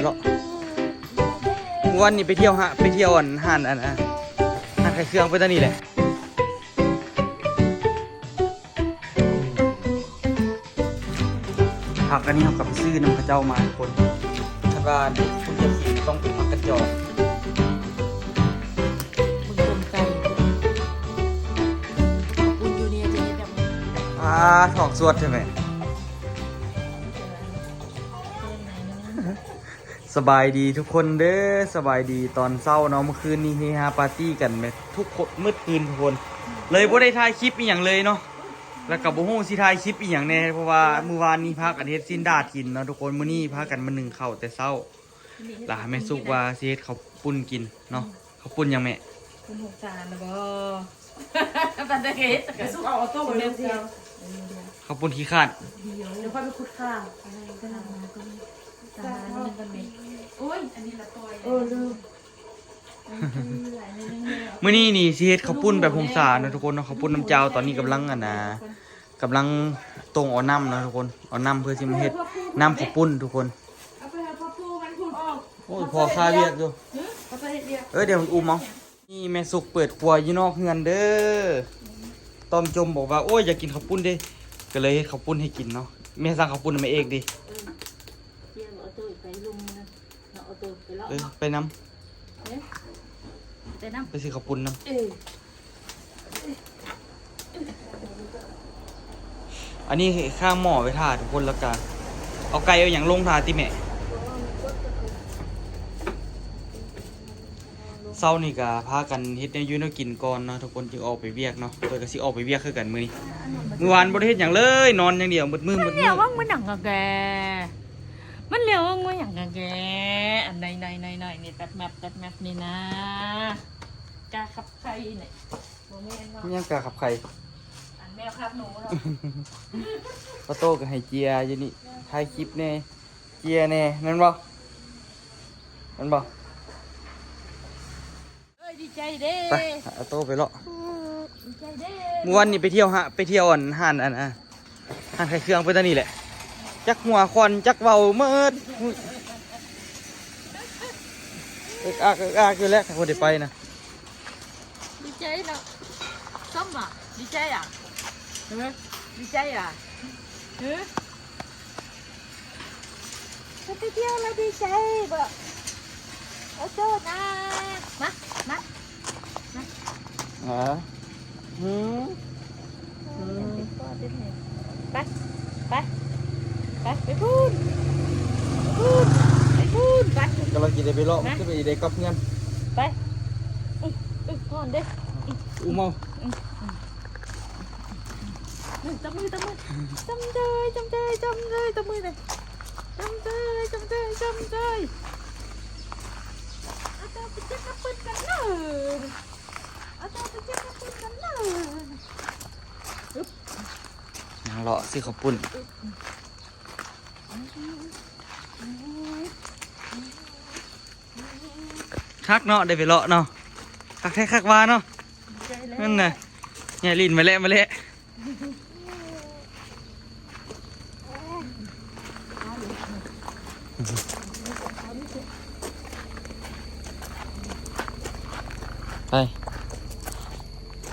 ເນາະ ມື້ວານນີ້ໄປທ່ຽວຫະ ໄປທ່ຽວອັນ ຮ້ານອັນ ອາ ຮ້ານຂາຍເຄື່ອງໄປຕານີ້ແຫຼະ. ຜັກອັນນີ້ເຮົາກໍໄປຊື້ນຳເຂົາເຈົ້າມາທຸກຄົນ. ຄັນວ່າຄຸນຈະກິນຕ້ອງເປັນຜັກກັນຈອງ. ເບິ່ງຕົ້ນໄກ່ ເຂົາປຸ້ນຢູ່ນີ້ຈະເຮັດແບບ ອາ ທ້ອງສວດໃຊ່ໄໝ? ສະບາຍດີທຸກຄົນເດີ ສະບາຍດີຕອນເຊົ້າເນາະ. ມື້ຄືນນີ້ເຮຮາປາຕີ້ກັນແບບທຸກຄົນ ໝົດຄືນທຸກຄົນ ເລີຍບໍ່ໄດ້ຖ່າຍຄລິບອີ່ຫຍັງເລີຍເນາະ. ແລ້ວກໍບໍ່ຮູ້ຊິຖ່າຍຄລິບອີ່ຫຍັງແດ່ ເພາະວ່າມື້ວານນີ້ພາກັນເຮັດຊີ້ນດາດກິນເນາະທຸກຄົນ. ມື້ນີ້ພາກັນມາໜຶ້ງເຂົ້າແຕ່ເຊົ້າ ແລ້ວແມ່ສຸກວ່າຊິເຮັດເຂົ້າປຸ້ນກິນເນາະ. ເຂົ້າປຸ້ນຫຍັງແມ່? ປຸ້ນຫົກສານນະບໍ? ປານໃດກໍເຮັດ ແມ່ສຸກເອົາອອໂຕ້ໄວ້ລົງເດ. ເຂົ້າປຸ້ນຂີ້ຄ້ານ ດຽວ ດຽວຄ່ອຍໄປຂຸດຂ່າວ. ໂອ້ຍ ອັນນີ້ລະປ່ອຍ ເອີ ລືມ. ມື້ນີ້ນີ້ຊິເຮັດເຂົ້າປຸ້ນແບບຫົງສາເນາະທຸກຄົນເນາະ. ເຂົ້າປຸ້ນນ້ຳເຈົ້າ ຕອນນີ້ກຳລັງ ອັນນ່າ ກຳລັງຕົງເອົານ້ຳເນາະທຸກຄົນ ເອົານ້ຳເພື່ອຊິມາເຮັດນ້ຳເຂົ້າປຸ້ນທຸກຄົນ. ໂອ້ຍ ພໍ່ຄາວຽກຢູ່ ເອີ ດຽວອຸ້ມເອົາ. ນີ້ແມ່ສຸກເປີດຄົວຢູ່ນອກເຮືອນເດີ. ຕ້ອມຈົ່ມບອກວ່າ ໂອ້ຍ ຢາກກິນເຂົ້າປຸ້ນເດ້ ກໍເລີຍເຮັດເຂົ້າປຸ້ນໃຫ້ກິນເນາະ. ແມ່ສັ່ງເຂົ້າປຸ້ນໃຫ້ແມ່ເອກເດ້. ເອີ ໄປນຳ ໄປນຳ ໄປຊື້ເຂົ້າປຸ້ນນຳ. ອັນນີ້ຂ້າງໝໍ້ໄວ້ຖ້າທຸກຄົນ ແລ້ວກະເອົາໄກ່ເອົາຫຍັງລົງຖ້າຕິແມ່. ເຊົ້ານີ້ກະພາກັນເຮັດແນວຢູ່ແນວກິນກ່ອນເນາະທຸກຄົນ ຈຶ່ງອອກໄປວຽກເນາະ. ຂ້ອຍກະຊິອອກໄປວຽກຄືກັນມື້ນີ້. ມື້ວານບໍ່ໄດ້ເຮັດຫຍັງເລີຍ ນອນຢ່າງດຽວ ໝົດມື້ໝົດມື້. ມັນຫຼຽວເບິ່ງມັນຫຍັງກະແກ ມັນຫຼຽວເບິ່ງມັນຫຍັງກະແກ. ອັນນ້ອຍໆໆໆນີ້ ຕັດແມັບ ຕັດແມັບນີ້ນາ ກາຂັບໄຂ່ນີ້ ບໍ່ແມ່ນເນາະ. ມີຫຍັງກາຂັບໄຂ່? ອັນແມວຄາບໜູເນາະ. ປາໂຕ້ກໍໃຫ້ເຈຍຢູ່ນີ້ ຖ່າຍຄລິບແດ່ ເຈຍແດ່ ແມ່ນບໍ່? ແມ່ນບໍ່? ເອີຍ ດີໃຈເດ້ ໄປ ເອົາໂຕໄປເລາະ. ອືມ ດີໃຈເດ້. ມື້ວານນີ້ໄປທ່ຽວຫະ ໄປທ່ຽວອັນ ຮ້ານອັນ ອາ ຮ້ານຂາຍເຄື່ອງໄປຕານີ້ແຫຼະ ຈັກຫົວຄວັນຈັກເວົ້າໝົດ ເອິກອັກເອິກອັກຢູ່ແຫຼະ ຄັນບໍ່ໄດ້ໄປນະ. ດີໃຈເນາະ ຊົມຫວາ? ດີໃຈຫວາ? ເອີ ດີໃຈຫວາ? ເອີ ໄປທ່ຽວແລ້ວດີໃຈບໍ? ໂອໂຕນາ ມາ ມາ ມາ. ເອີ ອືມ ອືມ ໄປ ໄປ ໄປ ໄປພຸ້ນ ໄປພຸ້ນ ໄປພຸ້ນ ໄປ. ກຳລັງຊິໄດ້ໄປເລາະ ມາ ຄືໄດ້ກັບເຮືອນ ໄປ. ອື ອື ຮ້ອນເດ້ ອຸ້ມເອົາ. ອື ອື ຈັບມື ຈັບມື ຈຳເຈີຍ ຈຳເຈີຍ ຈຳເຈີຍ ຈັບມືເດ້ ຈຳເຈີຍ ຈຳເຈີຍ ຈຳເຈີຍ. ເອົາຕົວໄປຈັບກັບປຶ້ນກັນເລີຍ ເອົາຕົວໄປຈັບກັບປຶ້ນກັນເລີຍ. ອຶບ ຍ່າງເລາະຊື້ເຂົ້າປຸ້ນ. ຄັກເນາະ ໄດ້ໄປເລາະເນາະ ຄັກແທ້ຄັກວ່າເນາະ. ນັ້ນນະ ຍາຍລິນມາແລ້ວ ມາແລ້ວ. ໄປ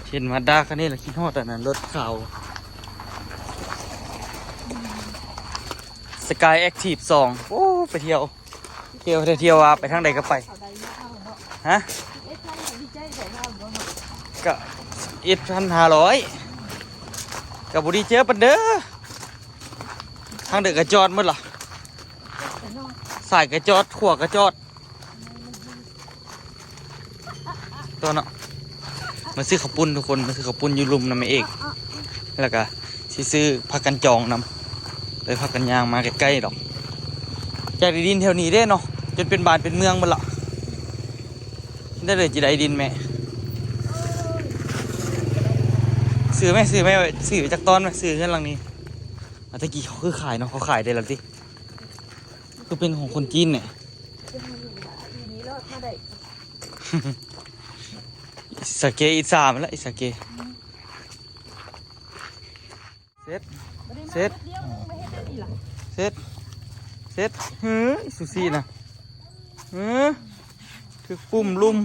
ເຫັນມາດາຄັນນີ້ລະຄິດຮອດອັນນັ້ນ ລົດຂາວ Sky Active ສອງ. ໂອ້ ໄປທ່ຽວ ທ່ຽວແທ້ ທ່ຽວວ່າໄປທາງໃດກໍໄປ. ຮະ? ກະສິບເອັດພັນຫ້າຮ້ອຍ ກະບໍ່ດີເຈີປານເດີ. ທາງເດີກະຈອດໝົດລະ ຊ້າຍກະຈອດ ຂວາກະຈອດ. ຕົວເນາະ ມາຊື້ເຂົ້າປຸ້ນທຸກຄົນ ມາຊື້ເຂົ້າປຸ້ນຢູ່ລຸ່ມນຳແມ່ເອກ ແລ້ວກະຊິຊື້ຜັກກັນຈອງນຳ ເລີຍພາກັນຍ່າງມາໃກ້ໆດອກ. ຢາກໄດ້ດິນແຖວນີ້ເດ້ເນາະ ຈົນເປັນບ້ານເປັນເມືອງໝົດລະ. ໄດ້ເລີຍ ຊິໄດ້ດິນແມ່ ຊື້ແມ່ ຊື້ແມ່ ຊື້ຈັກຕອນແມ່ ຊື້ເຮືອນຫຼັງນີ້. ອາ ແຕ່ກີ້ເຂົາຄືຂາຍເນາະ ເຂົາຂາຍໄດ້ລະຕິ ຄືເປັນຂອງຄົນຈີນແຫຼະ. ອິດສາເກ ອິດສາມັນລະ ອິດສາເກ. ເສັດ ເສັດ ເສັດ ເສັດ. ຫື ອີຊູຊີນະ ເອີ ຖືກປຸ່ມລຸ່ມ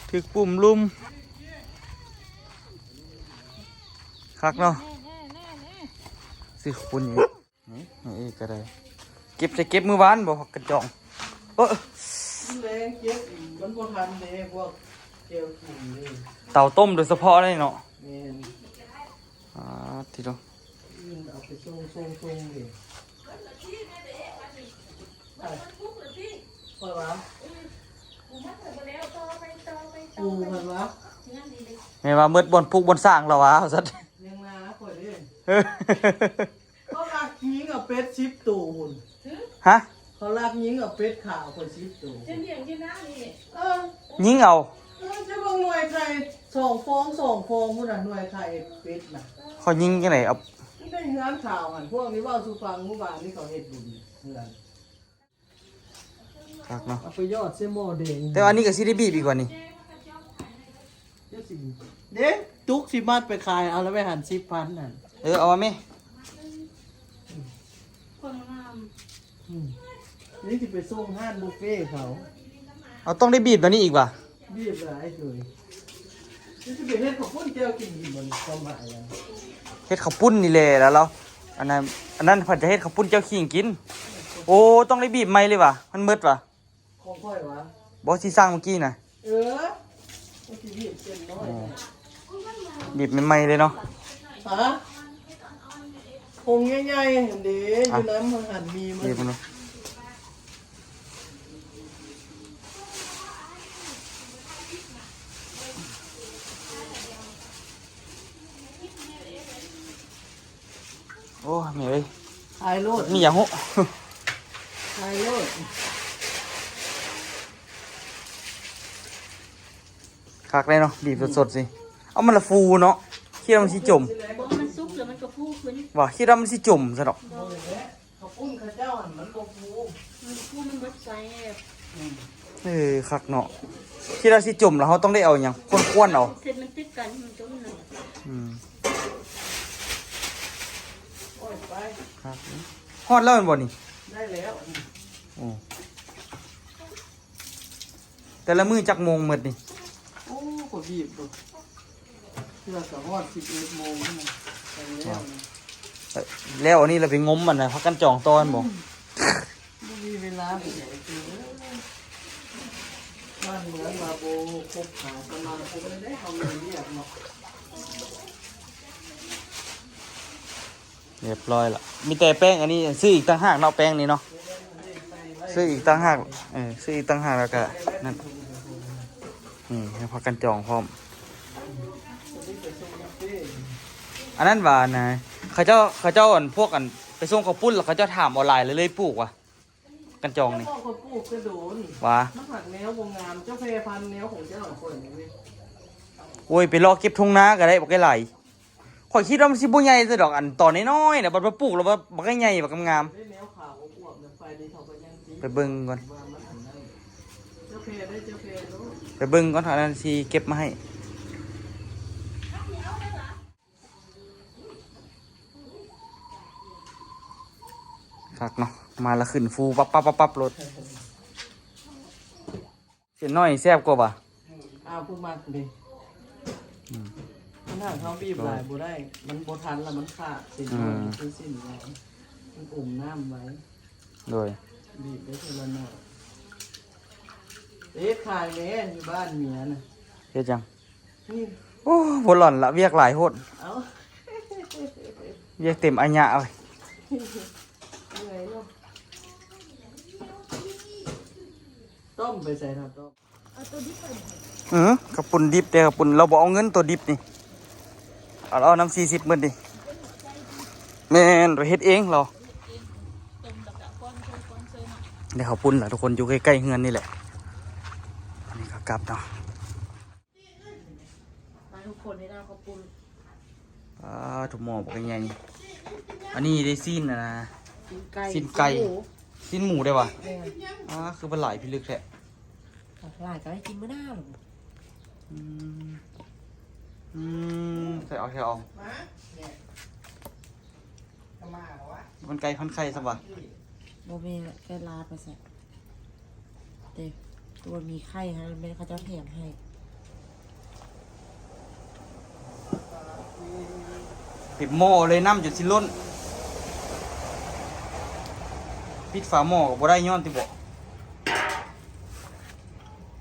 ຖືກປຸ່ມລຸ່ມ ຄັກເນາະ. ຊື້ປຸ້ນອີກ ນີ້ ນີ້ອີກກໍໄດ້ ເກັບ ຈະເກັບມື້ວານບໍ່ ຜັກກັນຈອງ? ເອີ ແລງເກັບ ມັນບໍ່ທັນເດ້ ພວກແກວກິນເດ້ ເຕົາຕົ້ມໂດຍສະເພາະເລີຍເນາະ. ແມ່ນ ອາ ຕິໂຕ ອື່ນເອົາໄປສົ່ງ ສົ່ງ ສົ່ງເດ້. ຂ້ອຍວ່າ ປູ່ເພິ່ນວ່າ ແມ່ນວ່າໝົດບ່ອນປູກບ່ອນສ້າງແລ້ວວ່າ ວ່າຊັ້ນ ຍັງນາຂ້ອຍເດ້. ເຂົາລັກຍິງເອົາເປັດສິບໂຕພຸ້ນ. ຮະ? ເຂົາລັກຍິງເອົາເປັດຂາວຂ້ອຍສິບໂຕ. ຈະລ້ຽງຢູ່ນານີ້. ເອີ ຍິງເອົາ. ເອີ ຈະເບິ່ງໜ່ວຍໄຂ່ສອງຟອງ ສອງຟອງພຸ້ນນະ ໜ່ວຍໄຂ່ເປັດນະ. ເຂົາຍິງຈັ່ງໃດ? ເອົາ ຢູ່ໃນເຮືອນຂາວຫັ້ນ ພວກນີ້ເວົ້າສູ່ຟັງ ມື້ວານນີ້ເຂົາເຮັດບຸນເຮືອນ. ຄັກເນາະ ເອົາໄປຢອດໃສ່ໝໍ້ແດງ. ແຕ່ວ່າອັນນີ້ກໍຊິໄດ້ບີບອີກວ່ານີ້. ເດ້ ຕຸກຊິມັດໄປຂາຍ ເອົາລະໄວ້ຫັ້ນສິບພັນຫັ້ນ. ເອີ ເອົາມາແມ່. ຄົນງາມ. ອືມ ນີ້ຊິໄປສົ່ງຮ້ານບຸບເຟເຂົາ. ເອົາ ຕ້ອງໄດ້ບີບແບບນີ້ອີກຫວາ? ບີບຫຼາຍເລີຍ. ຊິໄປເຮັດເຂົ້າປຸ້ນແຈ່ວກິນອີກບໍ່ນີ້ ຄວາມໝາຍນະ? ເຮັດເຂົ້າປຸ້ນນີ້ແຫຼະ ແລ້ວລາວ ອັນນັ້ນ ອັນນັ້ນເພິ່ນຈະເຮັດເຂົ້າປຸ້ນແຈ່ວຂີງກິນ. ໂອ້ ຕ້ອງໄດ້ບີບໃໝ່ເລີຍຫວາ? ມັນໝົດຫວາ? ຂອງຂ້ອຍຫວາ? ບໍ່ ຊິສັ່ງມື້ກີ້ນະ. ເອີ ມັນຊິບີບເສັ້ນນ້ອຍ. ອໍ ແທ້ ບີບໃໝ່ໆເລີຍເນາະ. ຮະ? ຜົງໃຫຍ່ໆຫັ້ນເດ້ ຢູ່ນຳຫັ້ນມີມັນ. ບີບເນາະ. ໂອ້ ແມ່ເອີຍ ຂາຍໂລດ ມີຫຍັງຮູ້ ຂາຍໂລດ. ຄັກເລີຍເນາະ ບີບສົດໆຊິ. ເອົາ ມັນລະຟູເນາະ ຄິດວ່າມັນຊິຈົມ. ບໍ່ ມັນສຸກແລ້ວມັນກໍຟູຂຶ້ນ. ວ່າ ຄິດວ່າມັນຊິຈົມຊະດອກ. ບໍ່. ເຂົ້າປຸ້ນເຂົາເຈົ້າຫັ້ນມັນບໍ່ຟູ ມັນບໍ່ຟູ ມັນບໍ່ແຊບ. ອືມ ເອີ ຄັກເນາະ ທີ່ລາວຊິຈົມແລ້ວ ເຮົາຕ້ອງໄດ້ເອົາຫຍັງ ຄວນໆເອົາ ເສັ້ນມັນຕິດກັນ ມັນຈົມນະ. ອືມ ໂອ້ຍ ໄປ ຄັກ. ຮອດແລ້ວແມ່ນບໍ່ນີ້? ໄດ້ແລ້ວ. ໂອ້ ແຕ່ລະມື້ຈັກໂມງໝົດນີ້? ໂອ້ ກໍບີບເບິ່ງ ເທື່ອກໍຮອດສິບເອັດໂມງນະ ໄປແລ້ວນະ. ແລ້ວອັນນີ້ລະໄປງົມອັນນະ ພັກກັນຈອງຕອນບໍ່? ອືມ ບໍ່ມີເວລາໄປໃສເລີຍ. ບ້ານເມືອງວ່າບໍ່ຄົບຫາສະມາຄົມໄດ້ ເຮົາມີວຽກເນາະ. ຮຽບຮ້ອຍລະ ມີແຕ່ແປ້ງອັນນີ້ ຊື້ອີກຕ່າງຫາກເນາະ ແປ້ງນີ້ເນາະ ຊື້ອີກຕ່າງຫາກ. ເອີ ຊື້ອີກຕ່າງຫາກ ແລ້ວກະນັ້ນ ນີ້ໃຫ້ພັກກັນຈອງພ້ອມ. ອັນນັ້ນວ່ານະ ເຂົາເຈົ້າ ເຂົາເຈົ້າ ອັນ ພວກ ອັນ ໄປສົ່ງເຂົ້າປຸ້ນ ແລ້ວເຂົາເຈົ້າຖາມອອນລາຍ ແລ້ວເລີຍປູກວ່າ ກັນຈອງນີ້ ເຈົ້າຂອງຂ້ອຍປູກແຕ່ດົນ ຫວາ ມັນຫາກແນວບໍ່ງາມ. ເຈົ້າແຜ່ພັນແນວຂອງເຈົ້າ ຂ້ອຍນີ້ເວີຍ. ໂອ້ຍ ໄປເລາະເກັບທົ່ງນາກໍໄດ້ ບັກໄກ່ຫຼາຍ. ຂ້ອຍຄິດວ່າມັນຊິບໍ່ໃຫຍ່ຊະດອກ ອັນຕອນນ້ອຍໆນະ ບັດມາປູກແລ້ວບັກໃຫຍ່ ບັກງາມ. ໄປເບິ່ງກ່ອນ ໄປເບິ່ງກ່ອນ ອັນນັ້ນຊິເກັບມາໃຫ້. ຄັກເນາະ ມາລະຂຶ້ນຟູປັບໆໆໂລດ. ເສັ້ນນ້ອຍແຊບກວ່າຫວາ? ອ້າວ ຜູ້ມັກເດ້. ອືມ ມັນຫາກເຮົາບີບຫຼາຍບໍ່ໄດ້ ມັນບໍ່ທັນລະມັນຂາດ. ເສັ້ນນ້ອຍ ອືມ ຄືເສັ້ນໜຶ່ງ ມັນອົມນ້ຳໄວ. ໂດຍ ບີບໄດ້ເທື່ອລະໜ້ອຍ. ເຮັດຂາຍແດ່ຢູ່ບ້ານເມຍນະ. ເຮັດຫຍັງ? ນີ້ ໂອ້ ບໍ່ຫຼອນລະ ວຽກຫຼາຍໂພດ. ເອົ້າ ວຽກເຕັມອາຍະເອົາ. ເມື່ອຍເນາະ. ຕົ້ມໄປໃສເນາະ ຕົ້ມ? ເອີ ເຂົ້າປຸ້ນດິບເດ້ ເຂົ້າປຸ້ນ ລາວບໍ່ເອົາເງິນໂຕດິບນີ້ ເອົາ ເອົານຳສີ່ສິບໝົດນີ້. ແມ່ນ ໄປເຮັດເອງລາວ. ໄດ້ເຂົ້າປຸ້ນລະທຸກຄົນ ຢູ່ໃກ້ໆເຮືອນນີ້ແຫຼະ. ອັນນີ້ກໍກັບເນາະ. ມາທຸກຄົນ ໄດ້ເຂົ້າປຸ້ນ. ອ່າ ທຸກໝໍ້ບັກໃຫຍ່. ອັນນີ້ໄດ້ຊີ້ນ ອັນນະ ຊີ້ນໄກ່ ຊີ້ນໄກ່ ຊີ້ນໝູ ຊີ້ນໝູໄດ້ຫວາ? ແມ່ນ. ອ່າ ຄືມັນຫຼາຍພິລຶກແທ້. ຫຼາຍກໍໄດ້ກິນມື້ໜ້າ. ອືມ ອືມ ໃສ່ເອົາ ໃສ່ເອົາ. ມັນໄກ່ພັນໄຂ່ຊະຫວາ? ບໍ່ແມ່ນ ໄກ່ລາວໄປໃສ່. ແຕ່ຕົວມີໄຂ່ຫັ້ນແມ່ນເຂົາເຈົ້າແຖມໃຫ້. ເຕັມໝໍ້ເລີຍ ນ້ຳຈົນຊິລົ້ນ. ປິດຝາໝໍ້ກໍບໍ່ໄດ້ຍ້ອນຕິເບາະ.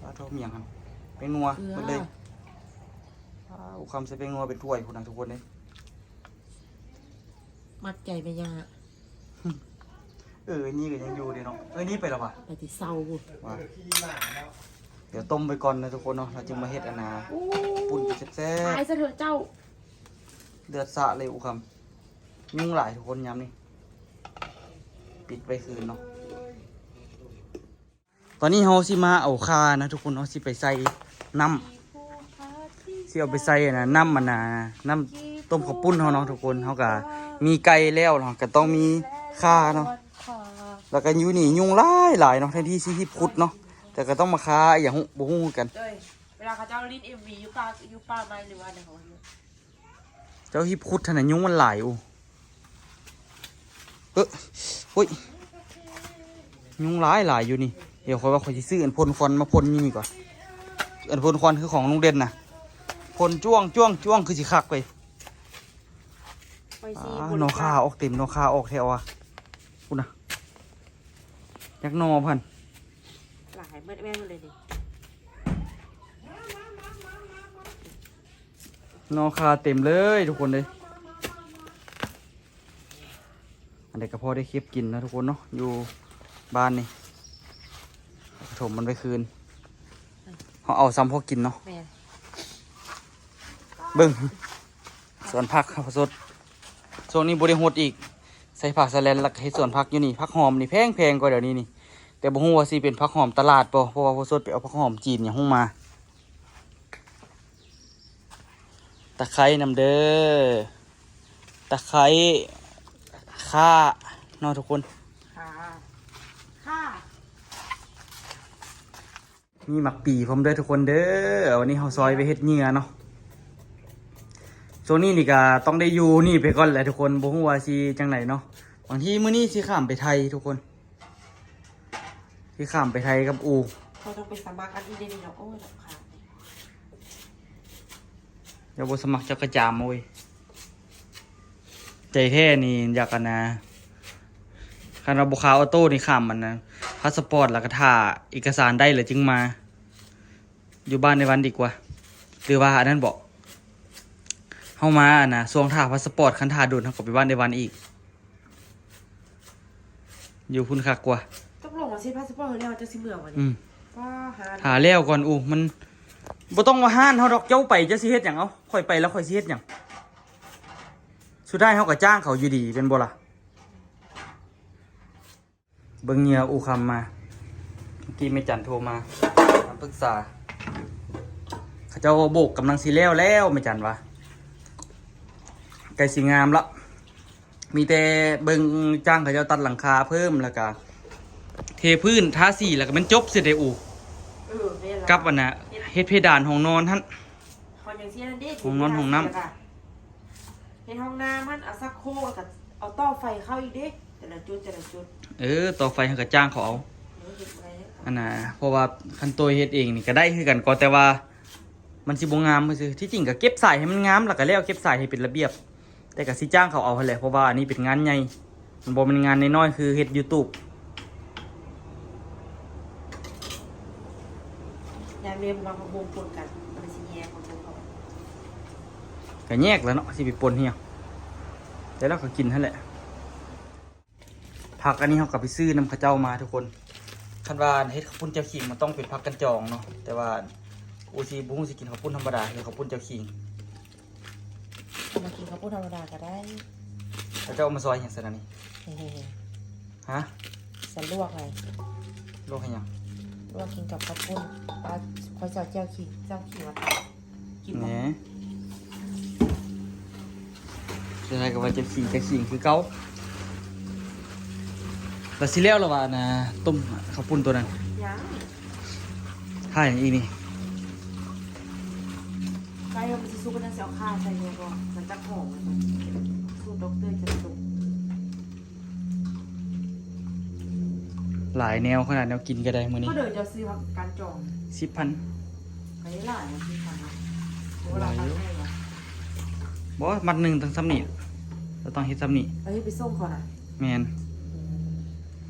ປາໂທ້ ມີຫຍັງຫັ້ນ? ແປ້ງນົວ ເກືອ ໝົດເລີຍ. ອ້າວ ອຸຄຳໃສ່ແປ້ງນົວເປັນຖ້ວຍພຸ້ນນະທຸກຄົນເອີຍ. ມັດໃຈແມ່ຍ່າ. ເອີ ນີ້ກໍຍັງຢູ່ເດ້ເນາະ. ເອີ ນີ້ໄປແລ້ວຫວາ? ໄປແຕ່ເຊົ້າພຸ້ນ. ຫວາ? ດຽວຕົ້ມໄປກ່ອນນະທຸກຄົນເນາະ ແລ້ວຈຶ່ງມາເຮັດອັນນ່າ ໂອ້ ປຸ້ນແຊບໆ. ຕາຍຊະເຖາະເຈົ້າ. ເລືອດສາດເລີຍອຸຄຳ. ຍຸງຫຼາຍທຸກຄົນຍາມນີ້. ປິດໄວ້ຄືນເນາະ. ຕອນນີ້ເຮົາຊິມາເອົາຂ່ານະທຸກຄົນເນາະ ຊິໄປໃສ່ນ້ຳ ຊິເອົາໄປໃສ່ອັນນ່າ ນ້ຳອັນນ່າ ນ້ຳຕົ້ມເຂົ້າປຸ້ນເຮົາເນາະທຸກຄົນ. ເຮົາກະມີໄກ່ແລ້ວເນາະ ກະຕ້ອງມີຂ່າເນາະ. ແລ້ວກະຢູ່ນີ້ຍຸງຫຼາຍໆເນາະ ແທນທີ່ຊິຮີບຂຸດເນາະ ແຕ່ກະຕ້ອງມາຄາອີ່ຫຍັງບໍ່ຮູ້ຄືກັນ. ເອີຍ ເວລາເຂົາເຈົ້າຫຼິ້ນເອັມວີຢູ່ປ່າ ຢູ່ປ່າໄມ້ ຫຼືວ່າໃນເຂົາເຮັດ ເຈົ້າຮີບຂຸດຫັ້ນນະ ຍຸງມັນຫຼາຍ. ໂອ້ ເອີ ໂອ້ຍ ຍຸງຫຼາຍໆຢູ່ນີ້. ດຽວຂ້ອຍວ່າຂ້ອຍຊິຊື້ອັນພົ່ນຄວັນມາພົ່ນຢູ່ນີ້ກ່ອນ. ອັນພົ່ນຄວັນຄືຂອງລຸງເດັ່ນນະ ພົ່ນຈ້ວງໆໆ ຄືຊິຄັກເວີຍ. ຂ້ອຍຊິ ອ່າ ບົລິຈາກ ໜໍ່ຂ່າອອກເຕັມ ໜໍ່ຂ່າອອກແທ້ວ່າ. ພຸ້ນນະ ຈັກໜໍ່ພັນ ຫຼາຍເໝິດແມ່ນເລີຍນີ້. ໜໍ່ຂ່າເຕັມເລີຍທຸກຄົນເອີຍ. ອັນໃດກໍພໍໄດ້ເກັບກິນເນາະທຸກຄົນເນາະ ຢູ່ບ້ານນີ້ ຖົມມັນໄວ້ຄືນ. ເຮົາເອົາຊ່ຳພໍກິນເນາະ. ແມ່ນ. ເບິ່ງສວນຜັກເຮົາສົດ ຊ່ວງນີ້ບໍ່ໄດ້ຫົດອີກ ໃສ່ຜ້າສະແລນ ແລ້ວກໍເຮັດສວນຜັກຢູ່ນີ້. ຜັກຫອມນີ້ແພງໆກວ່າດຽວນີ້ນີ້ ແຕ່ບໍ່ຮູ້ວ່າຊິເປັນຜັກຫອມຕະຫຼາດບໍ່ ເພາະວ່າພໍ່ສົດໄປເອົາຜັກຫອມຈີນຫຍັງຮຸ່ງມາ. ຕະໄຄນຳເດີ ຕະໄຄ ຂ່າເນາະທຸກຄົນ. ຂ່າ ຂ່າ ມີໝາກປີພ້ອມເດີທຸກຄົນເດີ. ວັນນີ້ເຮົາຊອຍໄປເຮັດເຫຍື່ອເນາະ. ຊ່ວງນີ້ນີ້ກະຕ້ອງໄດ້ຢູ່ນີ້ໄປກ່ອນແຫຼະທຸກຄົນ ບໍ່ຮູ້ວ່າຊິຈັ່ງໃດເນາະ. ບາງທີມື້ນີ້ຊິຂ້າມໄປໄທທຸກຄົນ ຊິຂ້າມໄປໄທກັບອູ່. ເຮົາຕ້ອງໄປສະໝັກອັນນີ້ເດນີ້ເນາະ. ໂອ້ຍ ລຳຄານ. ເຈົ້າບໍ່ສະໝັກເຈົ້າກະຈາມເວີຍ. ໃຈແທ້ນີ້ຢາກອັນນ່າ ຄັນວ່າບໍ່ຄາອໍໂຕ້ນີ້ຂ້າມອັນນ່າ ພາສະປອດ ແລ້ວກະຖ້າເອກະສານໄດ້ແລ້ວຈຶ່ງມາ ຢູ່ບ້ານໃນວັນດີກວ່າ. ຫຼືວ່າອັນນັ້ນເບາະ ເຮົາມາອັນນ່າ ຊ່ວງຖ້າພາສະປອດ ຄັນຖ້າດົນເຮົາກໍໄປບ້ານໃນວັນອີກ. ຢູ່ພຸ້ນຄັກກວ່າ. ຕົກລົງວ່າຊິພາສະປອດແລ້ວ ເຈົ້າຊິເມືອບໍ່ນີ້? ອືມ ວ່າຫາ ຫາແລ້ວກ່ອນ. ອູ້ ມັນບໍ່ຕ້ອງວ່າຮ້ານເຮົາດອກ ເຈົ້າໄປເຈົ້າຊິເຮັດຫຍັງ? ເອົາ ຂ້ອຍໄປແລ້ວຂ້ອຍຊິເຮັດຫຍັງ? ສຸດທ້າຍເຮົາກໍຈ້າງເຂົາຢູ່ດີແມ່ນບໍ່ລະ? ເບິ່ງເຫຍື່ອອູ່ຄຳມາ ເມື່ອກີ້ແມ່ຈັນໂທມາ ມາປຶກສາ ເຂົາເຈົ້າໂບກກຳລັງຊິແລ້ວແລ້ວ ແມ່ຈັນວ່າ ໃກ້ຊິງາມລະ. ມີແຕ່ເບິ່ງຈ້າງເຂົາເຈົ້າຕັດຫຼັງຄາເພີ່ມ ແລ້ວກະເທພື້ນ ທາສີ ແລ້ວກະແມ່ນຈົບຊິໄດ້ອູ່. ເອີ ແມ່ນລະ ກັບອັນນ່າ ເຮັດ ເຮັດເພດານຫ້ອງນອນຫັ້ນ ຫ້ອງນອນຫ້ອງນ້ຳ ເຮັດຫ້ອງນ້ຳຫັ້ນ ເອົາຊັກໂຄກ ແລ້ວກະເອົາຕໍ່ໄຟເຂົ້າອີກເດ້ ແຕ່ລະຈຸດ ແຕ່ລະຈຸດ. ເອີ ຕໍ່ໄຟເຮົາກະຈ້າງເຂົາເອົາ. ເອີ ເຮັດບໍ່ໄດ້ ອັນນ່າ ເພາະວ່າຄັນໂຕເຮັດເອງນີ້ກະໄດ້ຄືກັນ ກໍແຕ່ວ່າ ມັນຊິບໍ່ງາມຊື່ໆ. ທີ່ຈິງກະເກັບສາຍໃຫ້ມັນງາມ ແລ້ວກະແລ້ວ ເກັບສາຍໃຫ້ເປັນລະບຽບ ແຕ່ກະຊິຈ້າງເຂົາເອົາຫັ້ນແຫຼະ ເພາະວ່າອັນນີ້ເປັນງານໃຫຍ່ ມັນບໍ່ແມ່ນງານນ້ອຍໆ ຄືເຮັດຢູທູບ. ຢ້ານແມ່ບໍ່ມັກຜັກບົ້ງປົນກັນ ມັນຊິແຍກຜັກບົ້ງເອົາ ກະແຍກແລ້ວເນາະ ຊິໄປປົນເຮັດຫຍັງ ແຕ່ລະກະກິນຫັ້ນແຫຼະ. ຜັກອັນນີ້ເຮົາກໍໄປຊື້ນຳເຂົາເຈົ້າມາທຸກຄົນ. ຄັນວ່າເຮັດເຂົ້າປຸ້ນແຈ່ວຂີງ ມັນຕ້ອງເປັນຜັກກັນຈອງເນາະ ແຕ່ວ່າອູ່ຊິບໍ່ຮູ້ຊິກິນເຂົ້າປຸ້ນທຳມະດາ ຫຼືເຂົ້າປຸ້ນແຈ່ວຂີງ. ມາກິນເຂົ້າປຸ້ນທຳມະດາກໍໄດ້. ແລ້ວເຈົ້າເອົາມາຊອຍຫຍັງຊັ້ນອັນນີ້? ຮະ? ສັນລວກໄງ. ລວກເຮັດຫຍັງ? ລວກກິນກັບເຂົ້າປຸ້ນ. ປາ ຂ້ອຍຊິເອົາແຈ່ວຂີງ ແຈ່ວຂີງມາຕຳ. ກິນບໍ່? ແໜ ສຸດທ້າຍກໍວ່າຈະຂີງ ຈະຂີງຄືເກົ່າ. ລະຊິແລ້ວລະວ່າ ອັນນ່າ ຕົ້ມເຂົ້າປຸ້ນໂຕນັ້ນ? ຍັງ. ຖ້າຫຍັງອີກນີ້? ໃກ້ແລ້ວມັນຊິສຸກ ມັນຊິເອົາຂ່າໃສ່ແດ່ບໍ່? ມັນຈະຫອມ ສູດດັອກເຕີຈະສຸກ. ຫຼາຍແນວຂະໜາດ ແນວກິນກໍໄດ້ມື້ນີ້. ເທົ່າໃດເຈົ້າຊື້ ການຈອງ ສິບພັນ. ກໍໄດ້ຫຼາຍນະ ສິບພັນນະ. ໂອ້ ຫຼາຍຢູ່. ບໍ່ ມັດໜຶ່ງຕັ້ງສ່ຳນີ້ ລາວຕ້ອງເຮັດສ່ຳນີ້. ເອົາເຮັດໄປສົ່ງເຂົານະ? ແມ່ນ.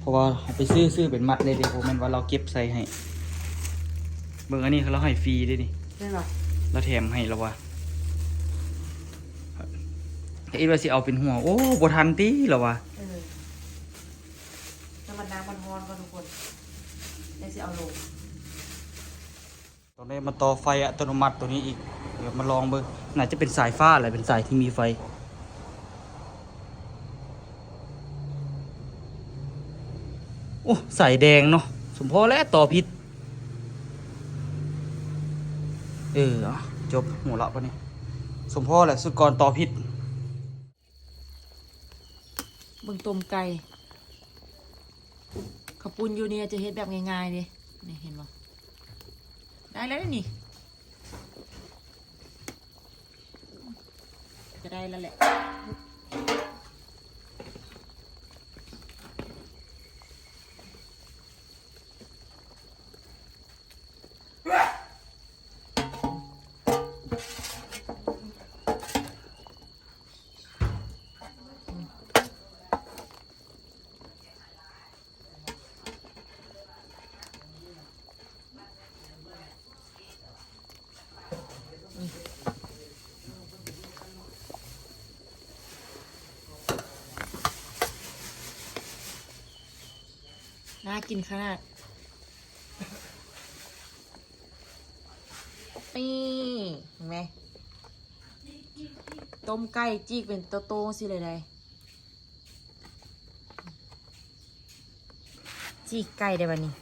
ເພາະວ່າເຮົາໄປຊື້ ຊື້ເປັນມັດເລີຍເດ້ ບໍ່ແມ່ນວ່າລາວເກັບໃສ່ໃຫ້. ເບິ່ງ ອັນນີ້ລາວໃຫ້ຟຣີເດ້ນີ້. ແມ່ນບໍ່? ລາວແຖມໃຫ້ລາວວ່າ. ເຮັດວ່າຊິເອົາເປັນຫົວ ໂອ້ ບໍ່ທັນຕິລາວວ່າ. ເອີ ແຕ່ມັນນ້ຳມັນຮ້ອນກ່ອນທຸກຄົນ ແລ້ວຊິເອົາລົງ. ຕ້ອງໄດ້ມາຕໍ່ໄຟອັດຕະໂນມັດຕົວນີ້ອີກ ດຽວມາລອງເບິ່ງ. ໜ້າຈະເປັນສາຍຟ້າແຫຼະ ເປັນສາຍທີ່ມີໄຟ. ໂອ້ ສາຍແດງເນາະ. ສົມພໍແຫຼະຕໍ່ຜິດ. ເອີ ເອົາ ຈົບຫົວເລາະປານນີ້. ສົມພໍແຫຼະ ສຸດກ່ອນຕໍ່ຜິດ. ເບິ່ງຕົ້ມໄກ່ ເຂົ້າປຸ້ນຢູ່ນີ້ຈະເຮັດແບບງ່າຍໆເດ້. ນີ້ເຫັນບໍ່? ໄດ້ແລ້ວນີ້ ກໍໄດ້ແລ້ວແຫຼະ. ໜ້າກິນຂະໜາດ. ນີ້ ເຫັນໄໝ? ຕົ້ມໄກ່ຈີກເປັນໂຕໆ ຊີ້ເລີຍໄດ໋. ຈີກໄກ່ໄດ້ບາດນີ້.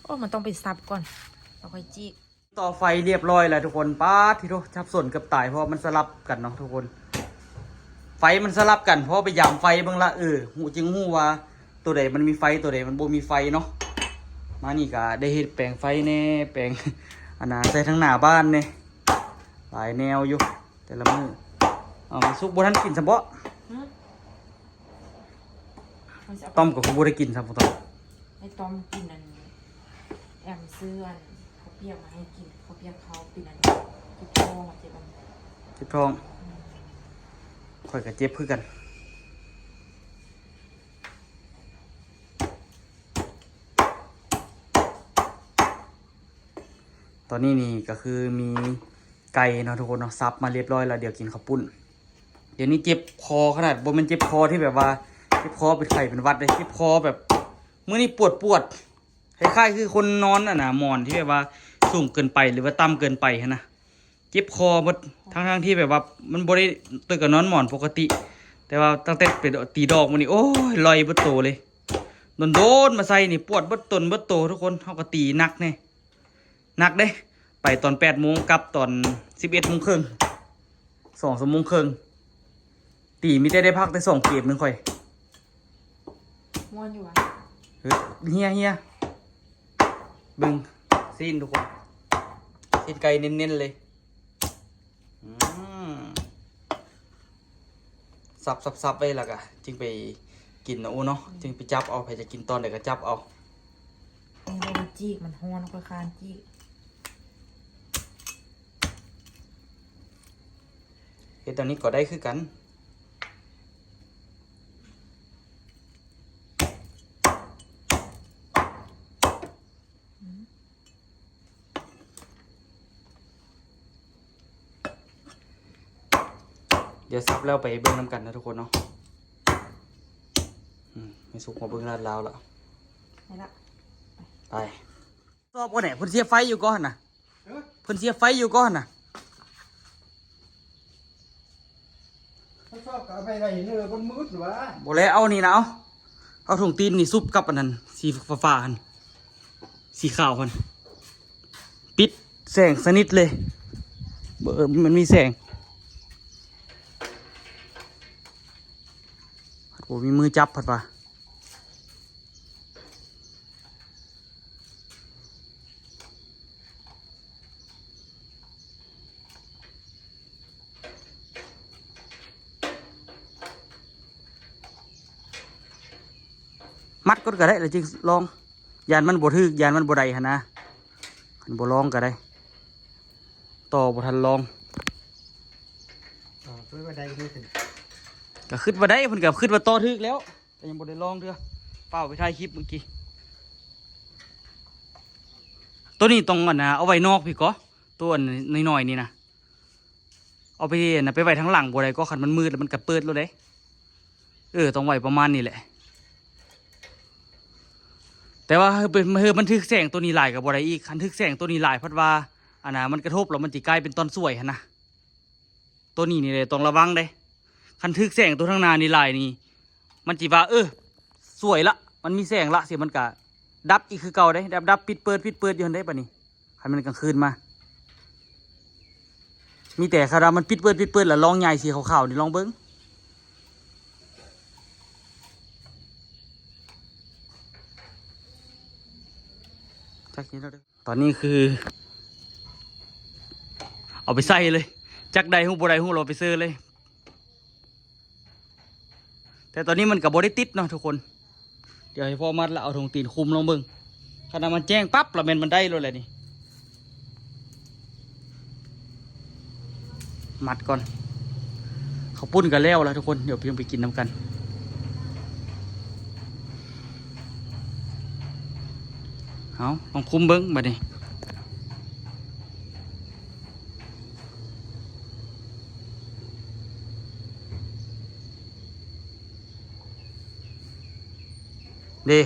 ໂອ້ ມັນຕ້ອງໄປສັບກ່ອນ ແລ້ວຄ່ອຍຈີກ. ຕໍ່ໄຟລຽບຮ້ອຍແລ້ວທຸກຄົນ. ປາດທິໂທ ສັບສົນເກືອບຕາຍ ເພາະວ່າມັນສະຫຼັບກັນເນາະທຸກຄົນ. ໄຟມັນສະຫຼັບກັນ ເພາະວ່າໄປຢາມໄຟເບິ່ງລະ ເອີ ຮູ້ ຈຶ່ງຮູ້ວ່າໂຕໃດມັນມີໄຟ ໂຕໃດມັນບໍ່ມີໄຟເນາະ. ມານີ້ກະໄດ້ເຮັດແປງໄຟແດ່ ແປງ ອັນນ່າ ໃສ່ທາງໜ້າບ້ານແດ່ ຫຼາຍແນວຢູ່ແຕ່ລະມື້. ເອົາ ສຸກບໍ່ທັນກິນຊ້ຳບໍ? ຫື? ຕ້ອມກໍຄືບໍ່ໄດ້ກິນຊ້ຳ ຕ້ອມ. ໃຫ້ຕ້ອມກິນອັນ ແອມຊື້ອັນເຂົ້າປຽກມາໃຫ້ກິນ ເຂົ້າປຽກເຂົ້າ ເປັນອັນເຈັບທ້ອງ ເຈັບອັນ ເຈັບທ້ອງ. ອືມ ຂ້ອຍກໍເຈັບຄືກັນ. ຕອນນີ້ນີ້ກໍຄືມີໄກ່ເນາະທຸກຄົນເນາະ ສັບມາລຽບຮ້ອຍແລ້ວ ດຽວກິນເຂົ້າປຸ້ນ. ດຽວນີ້ເຈັບຄໍຂະໜາດ ບໍ່ແມ່ນເຈັບຄໍທີ່ແບບວ່າເຈັບຄໍເປັນໄຂ້ເປັນຫວັດເດ້ ເຈັບຄໍແບບມື້ນີ້ປວດໆ ຄ້າຍໆຄືຄົນນອນອັນນ່າ ໝອນທີ່ແບບວ່າສູງເກີນໄປ ຫຼືວ່າຕ່ຳເກີນໄປຫັ້ນນະ. ເຈັບຄໍເບິດ ທັງໆທີ່ແບບວ່າມັນບໍ່ໄດ້ ແຕ່ກໍນອນໝອນປົກກະຕິ ແຕ່ວ່າຕັ້ງແຕ່ໄປຕີດອກມື້ນີ້ ໂອ້ຍ ລອຍເບິດໂຕເລີຍ. ດົນໆມາໃສ່ນີ້ ປວດເບິດຕົນເບິດໂຕທຸກຄົນ. ເຮົາກໍຕີໜັກແດ່ ໜັກເດ້ ໄປຕອນແປດໂມງ ກັບຕອນສິບເອັດໂມງເຄິ່ງ ສອງຊົ່ວໂມງເຄິ່ງ. ຕີມີແຕ່ໄດ້ພັກແຕ່ສອງເກມໜຶ່ງຂ້ອຍ. ມ່ວນຢູ່ຫວາ? ເຮີ້ຍ ເຮຍ ເຮຍ ເບິ່ງຊີ້ນທຸກຄົນ ຊີ້ນໄກ່ເນັ້ນໆເລີຍ. ອືມ ສັບໆໆໄວ້ ແລ້ວກະຈຶ່ງໄປກິນເນາະ ໂອ້ເນາະ. ອືມ ຈຶ່ງໄປຈັບເອົາ ໃຜຈະກິນຕອນໃດກໍຈັບເອົາ. ນີ້ບໍ່ໄດ້ຈີກ ມັນຮ້ອນ ຂ້ອຍຄ້ານຈີກ. ເຮັດແນວນີ້ກໍໄດ້ຄືກັນ. ດຽວສັບແລ້ວໄປເບິ່ງນຳກັນນະທຸກຄົນເນາະ. ອືມ ແມ່ສຸກມາເບິ່ງລາດລາວລະ ໄປລະ ໄປ. ຊອບບໍ່ແນ່ ເພິ່ນເສຍໄຟຢູ່ກໍຫັ້ນນະ. ເອີ ເພິ່ນເສຍໄຟຢູ່ກໍຫັ້ນນະ. ເຂົາຊອບກໍເອົາໄປໄວ້ເນີ ມັນມືດຫວາ. ບໍ່ແລະ ເອົານີ້ນະ ເອົາ ເອົາຖົງຕີນນີ້ຊຸບກັບອັນນັ້ນ ສີຟ້າໆຫັ້ນ ສີຂາວຫັ້ນ ປິດແສງສະໜິດເລີຍ. ເອີ ມັນມີແສງ ບໍ່ມີມືຈັບ ພັດວ່າ. ອ ມັດກ່ອນກໍໄດ້ ແລ້ວຈຶ່ງລອງ. ຢ້ານມັນບໍ່ຖືກ ຢ້ານມັນບໍ່ໄດ້ຫັ້ນນະ. ຄັນບໍ່ລອງກໍໄດ້ ຕໍ່ບໍ່ທັນລອງ. ກໍຄິດວ່າໄດ້ ເພິ່ນກໍຄິດວ່າຕໍ່ຖືກແລ້ວ ແຕ່ຍັງບໍ່ໄດ້ລອງເທື່ອ. ຟ້າວໄປຖ່າຍຄລິບມື້ກີ້. ໂຕນີ້ຕ້ອງ ອັນນະ ເອົາໄວ້ນອກພີ້ກໍ ໂຕອັນນ້ອຍໆນີ້ນະ. ເອົາໄປ ອັນນະ ໄປໄວ້ທາງຫຼັງບໍ່ໄດ້ກໍ ຄັນມັນມືດແລ້ວມັນກະເປີດໂລດເດ້. ເອີ ຕ້ອງໄວ້ປະມານນີ້ແຫຼະ. ແຕ່ວ່າເຮີ ເຮີມັນຖືກແສງໂຕນີ້ຫຼາຍກໍບໍ່ໄດ້ອີກ. ຄັນຖືກແສງໂຕນີ້ຫຼາຍ ພັດວ່າ ອັນນະ ມັນກະທົບແລ້ວມັນຊິກາຍເປັນຕອນສວຍຫັ້ນນະ. ໂຕນີ້ນີ້ແຫຼະຕ້ອງລະວັງເດ້. ຄັນຖືກແສງໂຕທາງໜ້ານີ້ຫຼາຍນີ້ ມັນຊິວ່າ ເອີ ສວຍລະ ມັນມີແສງລະ ຊິ ມັນກະດັບອີກຄືເກົ່າເດ້. ດັບໆ ປິດເປີດ ປິດເປີດຢູ່ຫັ້ນເດ້ ບາດນີ້ ຄັນແມ່ນກາງຄືນມາ. ມີແຕ່ຄັນວ່າມັນປິດເປີດ ປິດເປີດ ແລ້ວລອງຍ້າຍສີຂາວໆນີ້ ລອງເບິ່ງ. ຈັກນີ້ເນາະ ຕອນນີ້ຄືເອົາໄປໃສ່ເລີຍ. ຈັກໄດ້ຮູ້ບໍ່ໄດ້ຮູ້ ເອົາໄປເຊີເລີຍ. ແຕ່ຕອນນີ້ມັນກໍບໍ່ໄດ້ຕິດເນາະທຸກຄົນ. ດຽວໃຫ້ພໍ່ມັດລະເອົາຖົງຕີນຄຸມລອງເບິ່ງ. ຄັນວ່າມັນແຈ້ງປັບລະແມ່ນມັນໄດ້ໂລດແຫຼະນີ້. ມັດກ່ອນ. ເຂົ້າປຸ້ນກໍແລ້ວລະທຸກຄົນ. ດຽວໄປກິນນຳກັນ. ເອົາ ລອງຄຸມເບິ່ງບາດນີ້. ເດ້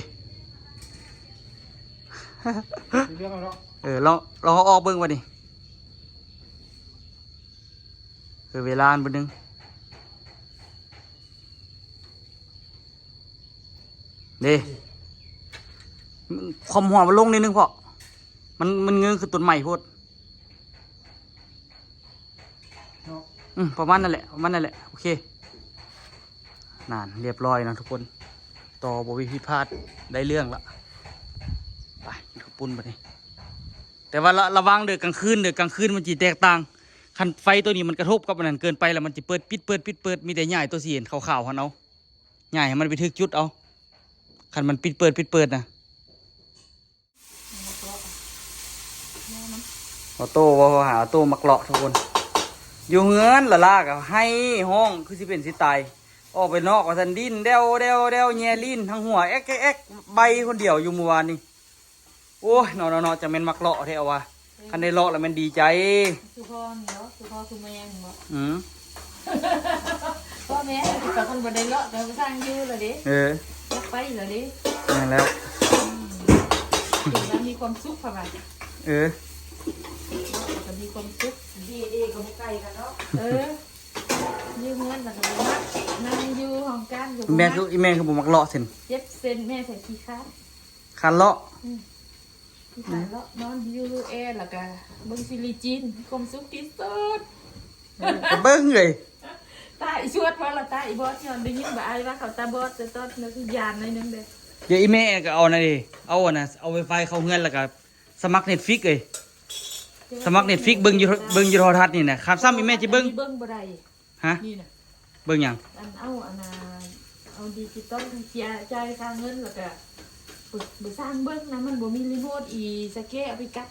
ເລື່ອງເນາະ. ເອີ ລອງ ລອງເອົາອອກເບິ່ງບາດນີ້. ເອີ ເວລາມັນເບິ່ງ ເດ້ ຄວາມຫົວມັນລົງນິດໜຶ່ງເພາະ ມັນ ມັນເງີຂຶ້ນຕົ້ນໄມ້ໂພດ. ເນາະ ອືມ ປະມານນັ້ນແຫຼະ ປະມານນັ້ນແຫຼະ. ໂອເຄ ນັ້ນ ລຽບຮ້ອຍເນາະທຸກຄົນ. ຕໍ່ບໍ່ມີຜິດພາດ ໄດ້ເລື່ອງລະ. ໄປ ກິນເຂົ້າປຸ້ນບາດນີ້. ແຕ່ວ່າລະ ລະວັງເດີ ກາງຄືນເດີ ກາງຄືນມັນຊິແຕກຕ່າງ. ຄັນໄຟໂຕນີ້ມັນກະທົບກັບອັນນັ້ນເກີນໄປລະ ມັນຊິເປີດ ປິດ ເປີດ ປິດ ເປີດ. ມີແຕ່ຍ້າຍຕົວສີຂາວໆຫັ້ນເອົາ. ຍ້າຍໃຫ້ມັນໄປຖືກຈຸດເອົາ. ຄັນມັນປິດເປີດ ປິດເປີດນະ. ອອໂຕ້ ເວົ້າຫາອອໂຕ້ມັກເລາະທຸກຄົນ. ຢູ່ເຮືອນລະລາກໍໄຫ້ຮ້ອງຄືຊິເປັນຊິຕາຍ. ອອກໄປນອກວ່າຊັ້ນ ດິ້ນແດວໆໆ ແຍ່ລີ້ນທັງຫົວ ແອກໆໆ ໄບຄົນດຽວຢູ່ມື້ວານນີ້. ໂອ້ຍ ເນາະໆໆ ຈັ່ງແມ່ນມັກເລາະແທ້ວ່າ. ເອີ ຄັນໄດ້ເລາະລະແມ່ນດີໃຈ. ຄືພໍ່ນີ້ເນາະ ຄືພໍ່ຄືແມ່ນີ້ເນາະ. ອືມ ພໍ່ແມ່ກໍຄັນບໍ່ໄດ້ເລາະກໍຊ່າງຢູ່ລະເດ້. ເອີ ຢາກໄປລະເດ້. ແມ່ນແລ້ວ. ອືມ ເປັນແລ້ວມີຄວາມສຸກພະບາດ. ເອີ ກໍມີຄວາມສຸກ. ດີເອກໍບໍ່ໄກກັນເນາະ. ເອີ ຢູ່ເຮືອນລະກໍບໍ່ມັກ ນັ່ງຢູ່ຫ້ອງການກໍບໍ່ມັກ. ແມ່ຄື ອີແມ່ຄືບໍ່ມັກເລາະຊັ້ນ. ເຈັບເສັ້ນ ແມ່ໃສ່ຂີ້ຄ້ານ ຄັນເລາະ. ອືມ ທີ່ຂາຍເລາະນອນຢູ່ແອລະກະເບິ່ງຊີຣີຈີນ ມີຄວາມສຸກທີ່ສຸດ. ເອີ ກໍເບິ່ງເລີຍ. ຕາອີສວດບໍ່ລະ ຕາອີບອດ ຍ້ອນໄດ້ຍິນວ່າອ້າຍວ່າເຂົາຕາບອດ ແຕ່ຕອນນັ້ນຄືຢ້ານໜ້ອຍໜຶ່ງເດ້. ດຽວອີແມ່ກໍເອົານັ້ນເດ້ ເອົາອັນນັ້ນ ເອົາໄວຟາຍເຂົ້າເຮືອນ ແລ້ວກໍສະໝັກເນັດຟິກເອີຍ. ສະໝັກເນັດຟິກ ເບິ່ງຢູ່ ເບິ່ງຢູ່ໂທລະທັດນີ້ນະ. ຄັນຊ້ຳອີແມ່ຊິເບິ່ງ ເບິ່ງບໍ່ໄດ້. ຮະ? ນີ້ນະ ເບິ່ງຫຍັງ? ອັນ ເອົາອັນນ່າ ເອົາດິຈິຕອນ ເສຍຈ່າຍຄ່າເງິນ ແລ້ວກະບໍ່ ບໍ່ຊ່າງເບິ່ງນະ ມັນບໍ່ມີຣີໂມດ ອີສະເກເອົາໄປກັດ.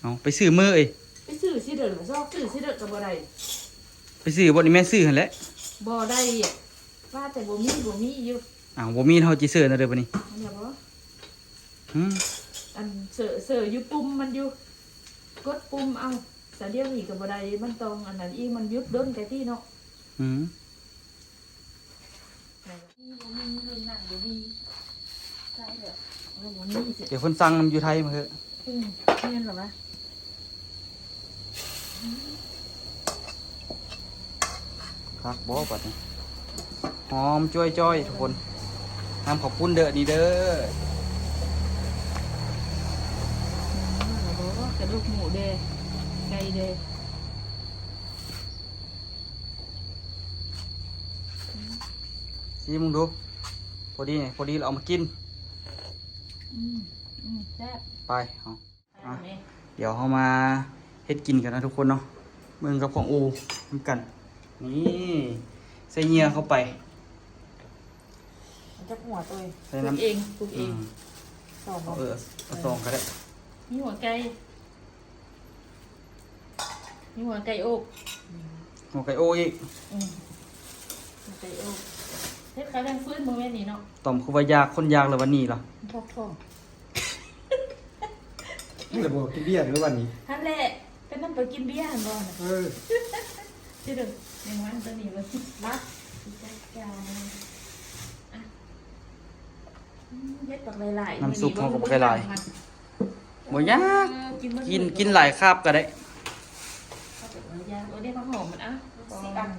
ເອົາ ໄປຊື້ມື້ເອີຍ ໄປຊື້ຊິເດີລະ ຊອກຊື້ຊິເດີກໍບໍ່ໄດ້. ໄປຊື້ບ່ອນອີແມ່ຊື້ຫັ້ນແຫຼະ. ບໍ່ໄດ້ ວ່າແຕ່ບໍ່ມີ ບໍ່ມີຢູ່. ອ້າວ ບໍ່ມີເຮົາຊິຊື້ແນວໃດບາດນີ້? ອັນນີ້ບໍ່? ຫືມ ອັນເສີ ເສີຢູ່ປຸ່ມມັນຢູ່ ກົດປຸ່ມເອົາ. ສະດຽວນີ້ກໍບໍ່ໄດ້ ມັນຕ້ອງອັນນັ້ນອີກ ມັນຢຸດດົນແຕ່ທີ່ເນາະ. ອືມ ບໍ່ມີ ລຸ້ນນັ້ນບໍ່ມີ ໃຊ່ແລ້ວ ເອີ ບໍ່ມີຊິ ດຽວເພິ່ນສັ່ງນຳຢູ່ໄທມາເຖາະ. ອືມ ແມ່ນລະວະ. ຄັກບໍ່ບາດນີ້? ຫອມຈ້ວຍໆ ທຸກຄົນ. ນ້ຳເຂົ້າປຸ້ນເດີ ນີ້ເດີ. ອືມ ກະດູກໝູເດ້ ໄກ່ເດ້. ຊີມເບິ່ງດູ ພໍດີ ພໍດີລະເອົາມາກິນ. ອືມ ອືມ ແຊບ. ໄປເຮົາ ອ່ະ ດຽວເຮົາມາເຮັດກິນກັນນະທຸກຄົນເນາະ ເບິ່ງກັບຂອງອູ່ນຳກັນ. ນີ້ ໃສ່ເຫຍື່ອເຂົ້າໄປ. ເອົາ ຈັກຫົວໂຕຍ ໃສ່ນ້ຳ ປູກເອງ ປູກເອງ ອືມ ສອງ ເອົາ ເອີ ເອົາສອງກໍໄດ້ ມີຫົວໄກ່ ມີຫົວໄກ່ອົບ ອືມ ຫົວໄກ່ອົບອີກ ອືມ ຫົວໄກ່ອົບ ເຮັດຂາແລງຟື້ນມື້ແມ່ນນີ້ເນາະ ຕ້ອມຄືວ່າຢາກ ຄົນຢາກແລ້ວວັນນີ້ລະ ພອກທ້ອງ ແລ້ວບໍ່ກິນເບຍເດີວັນນີ້ ຫັ້ນແຫຼະ ເປັນນຳໄປກິນເບຍຫັ້ນບໍ່ ເອີ ຊິເດີ ແມງວັນຕົວນີ້ເບິ່ງ ລັດ ຈັດການ ອືມ ເຮັດບັກຫຼາຍໆ ນ້ຳຊຸບເຮົາກໍບັກຫຼາຍໆ ບໍ່ຍາກ ເອີ ກິນ ກິນຫຼາຍຄາບກໍໄດ້ ເອົາໄປເອົາຢາ ໂອ້ ໄດ້ຜັກຫອມມັນ ເອົາ ຊິອັນ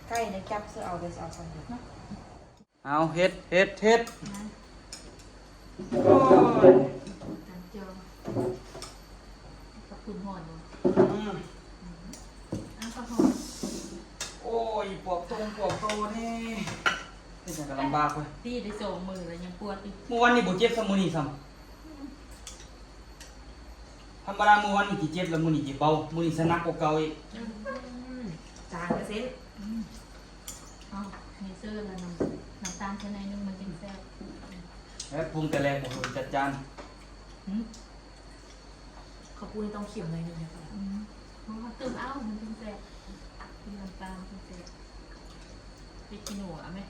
ໄກ່ໄດ້ຈັບ ຊື້ເອົາໄດ້ ຊິເອົາສອງເດີເນາະ ເອົາ ເຮັດ ເຮັດ ເຮັດ ໂອ້ຍ ຕຳຈອງ ກັບຄຸນຮອດບໍ່ ອືມ ອືມ ເອົາ ກັບຮອດ ໂອ້ຍ ປວກຕົງປວກໂຕນີ້ ເຮັດຫຍັງກໍລຳບາກເວີຍ ຕີໄດ້ສອງມື້ແລ້ວຍັງປວດຢູ່ ມື້ວານນີ້ບໍ່ເຈັບສ່ຳມື້ນີ້ຊ້ຳ ທຳມະດາມື້ວານນີ້ຊິເຈັບ ແລ້ວມື້ນີ້ຊິເບົາ ມື້ນີ້ຊະໜັກກວ່າເກົ່າອີກ ອືມ ຈາງກະເຊັນ ອືມ ເອົາ ມີເຊີລະນ້ຳ ນ້ຳຕານໃສ່ໜ້ອຍໜຶ່ງມັນຈຶ່ງແຊບ ແລ້ວປຸງແຕ່ແລກບໍ່ຮູ້ຈັດຈານ ຫື ເຂົ້າປຸ້ນຕ້ອງເຄັມໜ້ອຍໜຶ່ງ ອືມ ເຮົາຕື່ມເອົາ ມັນຈຶ່ງແຊບ ກິນນ້ຳຕານຈຶ່ງແຊບ ພຣິກຂີ້ໜູເອົາໄໝ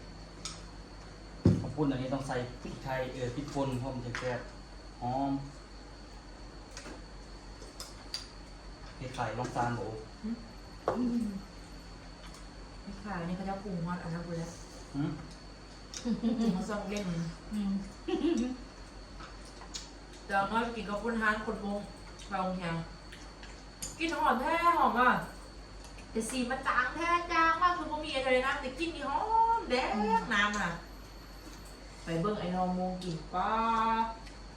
ເຂົ້າປຸ້ນອັນນີ້ຕ້ອງໃສ່ພຣິກໄທ ເອີ ພຣິກປົ່ນ ເພາະມັນຈຶ່ງແຊບ ຫອມ ເຮັດຂາຍລອງຊານບໍ່? ຫື? ອືມ ເຮັດຂາຍນີ້ເຂົາເຈົ້າປຸງຮອດອັນນັ້ນພຸ້ນແຫຼະ. ຫື? ປຸງຮອດຊອກເຫຼັ້ນ. ອືມ ແຕ່ນ້ອຍໄປກິນເຂົ້າປຸ້ນຮ້ານຄົນມົ້ງ ໄປໂຮງຮຽນ ກິ່ນຫອມແທ້ ຫອມວ່າ ແຕ່ສີມັນຈາງແທ້ ຈາງມາກ ຄືບໍ່ມີອາໄລນະ ແຕ່ກິ່ນນີ້ຫອມແດງ ອືມ ນ້ຳຫັ້ນນະ. ໄປເບິ່ງໄອ້ນ້ອງໂມງກິນ ປ້າ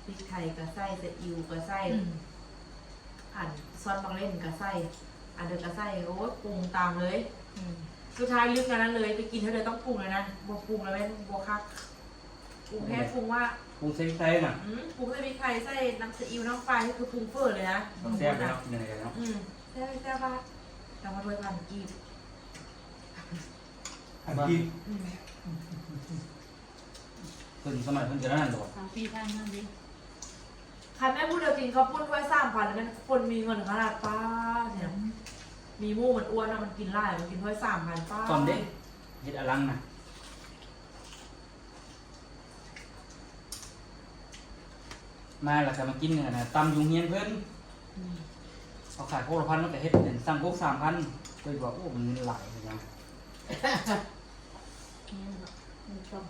ພຣິກໄທກໍໃສ່ ຊາອິ້ວກໍໃສ່ ອືມ ອັນ ຊອດໝາກເລັ່ນກໍໃສ່ ອັນເດີກໍໃສ່ ໂອ້ຍ ປຸງຕາມເລີຍ ອືມ ສຸດທ້າຍລຶກອັນນັ້ນເລີຍ ໄປກິນເທື່ອໃດຕ້ອງປຸງອັນນັ້ນ ບໍ່ປຸງແລ້ວແມ່ນບໍ່ຄັກ ປຸງແທ້ ປຸງວ່າ ປຸງໃສ່ພຣິກໄທນະ ອືມ ປຸງໃສ່ພຣິກໄທ ໃສ່ນ້ຳຊາອິ້ວ ນ້ຳປາ ຄືປຸງເຝີເລີຍນະ ແຊບເນາະ ກິນຈັ່ງໃດກໍໄດ້ເນາະ ອືມ ແຊບ ແຊບວ່າ ແຕ່ວ່າຖ້ວຍພັນກີບ ພັນກີບ ອືມ ເພິ່ນສະໄໝເພິ່ນຈະນັ້ນບໍ່ ສາມສີ່ພັນນັ້ນເດ້ ຄັນແມ່ນຜູ້ດຽວກິນເຂົ້າປຸ້ນຖ້ວຍສາມພັນ ແມ່ນຄົນມີເງິນຂະໜາດ ປ້າ ແທ້ ອືມ ມີໝູ່ມັນອ້ວນນະ ມັນກິນຫຼາຍ ມັນກິນຖ້ວຍສາມພັນ ປ້າ ຕອນເດ້ ເຮັດອະລັງນະ ມາແລ້ວກໍມາກິນອັນນະ ຕຳຢູ່ໂຮງຮຽນເພິ່ນ ອືມ ເຂົາຂາຍໂຄກລະພັນ ມັນກໍເຮັດເປັນສັ່ງໂຄກສາມພັນ ເພິ່ນວ່າ ໂອ້ ມັນເງິນຫຼາຍເນາະ ແມ່ນເນາະ ມີຕ້ອງ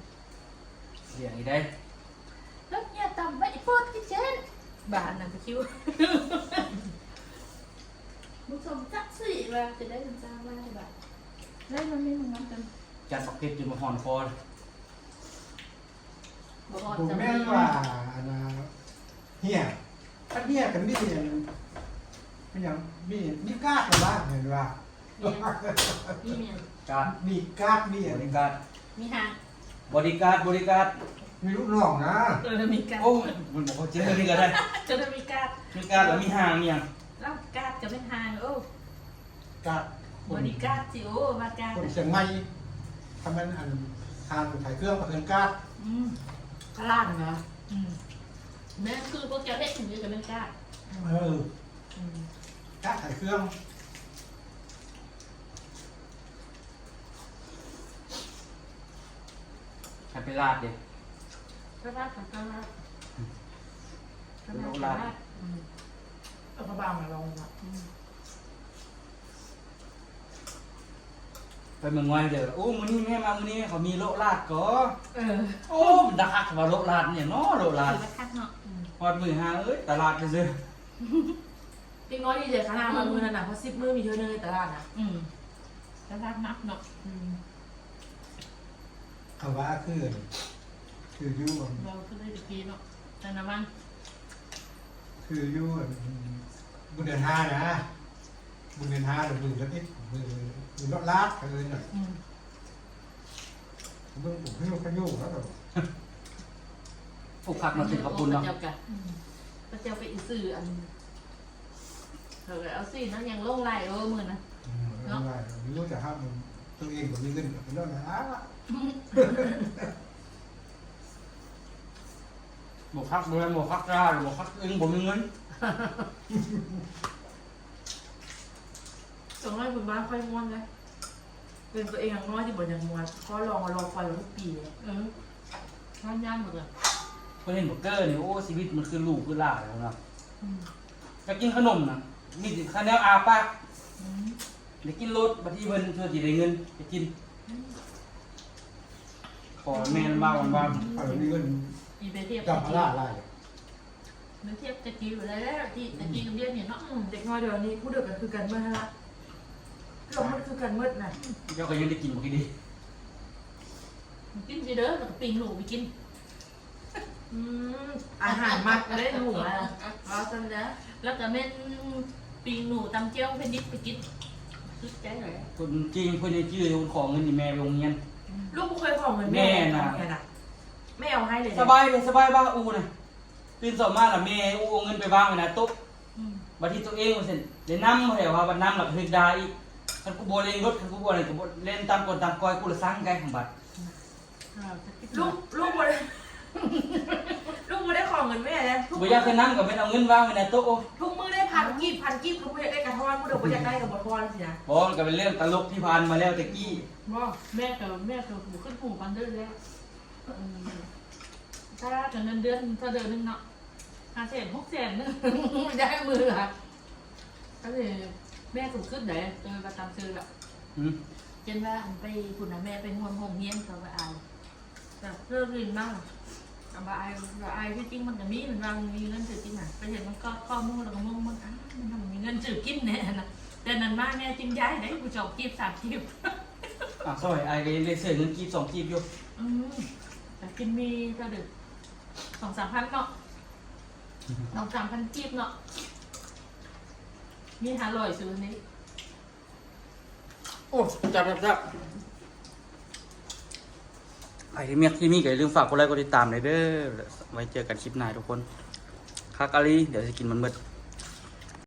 ສຽງອີກເດ້ ເຮັດເຫື່ອຕຳໄວ້ໂພດກິນເຊັ່ນ ບາດນັ້ນຕະຄິວ ບໍ່ສົມສັກສີວ່າ ຈະໄດ້ເງິນຈ້າງຫຼາຍບາດ ໄດ້ມັນມີມັນນຳກັນ ຈັດບັກເຜັດຈົນບໍ່ຮ້ອນຄໍ ບໍ່ຮອດ ບໍ່ແມ່ນວ່າອັນນ່າ ເຫື່ອ ຄັນເຫື່ອກໍມີອັນ ມີຫຍັງ ມີ ມີກາດລະວ່າ ແມ່ນວ່າ ມີຫຍັງ ມີຫຍັງ ກາດ ມີກາດ ມີອັນ ບໍດີກາດ ມີຫາງ ບໍດີກາດ ບໍດີກາດ ມີລູກນ້ອງນະ ເອີ ມີກາດ ໂອ້ ມັນບໍ່ເຂົ້າໃຈ ນີ້ກໍໄດ້ ຈະໄດ້ມີກາດ ມີກາດແລ້ວມີຫາງ ມີຫຍັງ ແລ້ວກາດກໍແມ່ນຫາງ ໂອ້ ກາດ ບໍດີກາດ ຊິ ໂອ້ ວ່າກາດ ຄົນຊຽງໃໝ່ ຖ້າແມ່ນອັນ ຮ້ານຂາຍເຄື່ອງກໍເອີ້ນກາດ ອືມ ຕະຫຼາດນະ ອືມ ແມ່ນ ຄືພວກເຈົ້າເຮັດຢູ່ນີ້ກໍແມ່ນກາດ ເອີ ອືມ ກາດຂາຍເຄື່ອງ ຄັນໄປລາດເດ້ ໄປລາດ ໄປລາດ ອືມ ໄປລາດ ອືມ ເອົາຜ້າບາງມາລອງນະ ອືມ ໄປເມືອງງອຍເດີ ໂອ້ ມື້ນີ້ແມ່ມາ ມື້ນີ້ເຂົາມີໂລະລາດກໍ ເອີ ໂອ້ ມັນດາຄັກວ່າໂລະລາດ ອີ່ຫຍັງເນາະ ໂລະລາດ ຄືວ່າຄັກເນາະ ອືມ ຮອດມື້ຫາ ເອີຍ ຕະຫຼາດຊື່ໆ ເດັກນ້ອຍດີໃຈຂະໜາດວ່າ ອືມ ມື້ນັ້ນນະ ເພາະສິບມື້ມີເທື່ອໜຶ່ງໃນຕະຫຼາດນະ ອືມ ຕະຫຼາດນັດເນາະ ອືມ ເຂົາວ່າຄື ຄືຢູ່ ເວົ້າຄືເລີຍຕະກີ້ເນາະ ແຕ່ນະມັນ ຄືຢູ່ ບຸນເດືອນຫ້ານະ ບຸນເດືອນຫ້າ ແລ້ວບຸນເດືອນສິບ ບຸນ ບຸນລອດລາດ ເຂົາເອີ້ນນະ ອືມ ເບິ່ງ ໂອ້ ຂະໂຍກ ຂະໂຍກແລ້ວ ໂອ້ ຄັກເນາະ ກິນເຂົ້າປຸ້ນເນາະ ເຂົາເຈົ້າກະ ອືມ ເຂົາເຈົ້າໄປຊື້ອັນ ເຂົາກໍເອົາຊີ້ນເອົາຫຍັງລົງຫຼາຍ ເອີ ມື້ນັ້ນ ອືມ ເນາະ ລົງຫຼາຍ ບໍ່ຮູ້ຈະຫາ ຕົວເອງບໍ່ມີເງິນກໍໄປໂລດນະ ອືມ ບໍ່ຄັກ ບໍ່ແມ່ນບໍ່ຄັກລາວ ບໍ່ຄັກເອງ ບໍ່ມີເງິນ. ສາວນ້ອຍເພິ່ນວ່າຄ່ອຍມ່ວນເດ້ ເປັນຕົວເອງຍັງນ້ອຍທີ່ບໍ່ຢາກມ່ວນ ຂໍລອງ ລໍຄອຍມາທຸກປີເດ້. ເອີ ເຮົາຢ້ານໝົດເລີຍ. ເພິ່ນເຫັນບັກເກີນີ້ ໂອ້ ຊີວິດມັນຄືຫຼູຄືຫຼາແລ້ວນະ. ອືມ ຢາກກິນຂະໜົມນະ ມີແຕ່ຄະແນວອ້າປາກ. ອືມ ຢາກກິນໂລດ ບັດທີ່ເພິ່ນເທື່ອຊິໄດ້ເງິນໄປກິນ. ອືມ ຂໍແມ່ນວ່າບາງໆ ເອີ ມີເງິນ ອີເບທຽບ ຈຳພາລາຫຼາຍ. ມັນທຽບແຕ່ກີ້ບໍ່ໄດ້ແລ້ວ ທີ່ແຕ່ກີ້ກັບດຽວນີ້ເນາະ. ອືມ ເດັກນ້ອຍດຽວນີ້ຜູ້ດຽວກັນຄືກັນເໝິດຫັ້ນລະ ລວມໝົດຄືກັນເໝິດນະ. ເຈົ້າກໍຍັງໄດ້ກິນບໍ່ກີ້ນີ້ ກິນຊິເດີ ແລ້ວກໍປີ້ງໜູໄປກິນ. ອືມ ອາຫານມັກເດ້ໜູນະ ວ່າຊັ້ນເດີ. ແລ້ວກໍແມ່ນປີ້ງໜູຕຳແຈ່ວເພັດດິບໄປກິນ ສຸດໃຈເລີຍ. ຄົນຈີນເພິ່ນຍັງຈື່ຢູ່ ຂໍເງິນນີ້ແມ່ໄປໂຮງຮຽນ. ອືມ ລູກບໍ່ເຄີຍຂໍເງິນແມ່ ແມ່ນະ ແມ່ນະ ແມ່ເອົາໃຫ້ເລີຍ. ສະບາຍເລີຍ ສະບາຍວ່າອູ້ນະ. ຕື່ນເຊົ້າມາລະແມ່ອູ້ເອົາເງິນໄປວາງໄວ້ໜ້າໂຕະ. ອືມ ບັດທີ່ຕົວເອງວ່າຊັ້ນ ໄດ້ນຳແລ້ວວ່າບັດນຳລະກໍຖືກດ່າອີກ. ຄັນກູບໍ່ເລັ່ງລົດ ຄັນກູບໍ່ນັ້ນກໍບໍ່ແລ່ນຕາມກົນຕາມກອຍ ກູລະສັງໄກຂອງບັດ. ອ່າ ລູກ ລູກບໍ່ໄດ້ ລູກບໍ່ໄດ້ຂໍເງິນແມ່ເດ້. ບໍ່ຢາກໄດ້ນຳກໍແມ່ນເອົາເງິນວາງໄວ້ໜ້າໂຕະ. ໂອ້ ທຸກມື້ໄດ້ພັນກີບ ພັນກີບ ຄືບໍ່ຢາກໄດ້ກະທ້ອນ ຜູ້ໃດບໍ່ຢາກໄດ້ກໍບໍ່ທ້ອນຊີ້ນະ. ບໍ່ ມັນກໍເປັນເລື່ອງຕະຫຼົກທີ່ຜ່ານມາແລ້ວແຕ່ກີ້. ບໍ່ ແມ່ກໍ ແມ່ກໍບໍ່ຂຶ້ນຫູປານເດີແລ້ວ. ເອີ ຖ້າແຕ່ເງິນເດືອນ ເທົ່າເດືອນໜຶ່ງເນາະ ຫ້າແສນ ຫົກແສນ ບໍ່ຢາກໃຫ້ມືລະ. ອັນນີ້ແມ່ກໍຄຶດໄດ້ ເອີ ວ່າຕາມຊື່ລະ. ຫືມ ເຊັ່ນວ່າອັນໄປພຸ້ນນະ ແມ່ໄປຮ່ວມໂຮງຮຽນ ເຂົາວ່າອາຍ ແບບເລີກຫຼິ້ນມາ ອາ ວ່າອາຍ ວ່າອາຍ ທີ່ຈິງມັນກໍມີ ມັນວ່າມັນມີເງິນຊື້ກິນນະ. ໄປເຫັນມັນກອດຄໍໝູ່ ແລ້ວກໍມົ້ງມັນ ອ້າ ມັນບໍ່ມີເງິນຊື້ກິນແນ່ນະ. ແຕ່ນັ້ນມາແນ່ຈິງຢາຍໄດ້ ຜູ້ສອງກີບ ສາມກີບ. ອາ ສະໄໝອ້າຍກໍຍັງໄດ້ເສຍເງິນກີບສອງກີບຢູ່. ອືມ ແຕ່ກິນມີເທົ່າໃດ ສອງສາມພັນເນາະ ສອງສາມພັນກີບເນາະ ມີຫ້າຮ້ອຍຊື້ນີ້. ໂອ້ ແຊບໆໆ ໃຜທີ່ມັກທີ່ນີ້ກໍຢ່າລືມຝາກກົດໄລກົດຕິດຕາມແດ່ເດີ. ໄວ້ເຈີກັນຄລິບໜ້າທຸກຄົນ. ຄັກອີ່ຫຼີ ດຽວຊິກິນມັນໝົດ.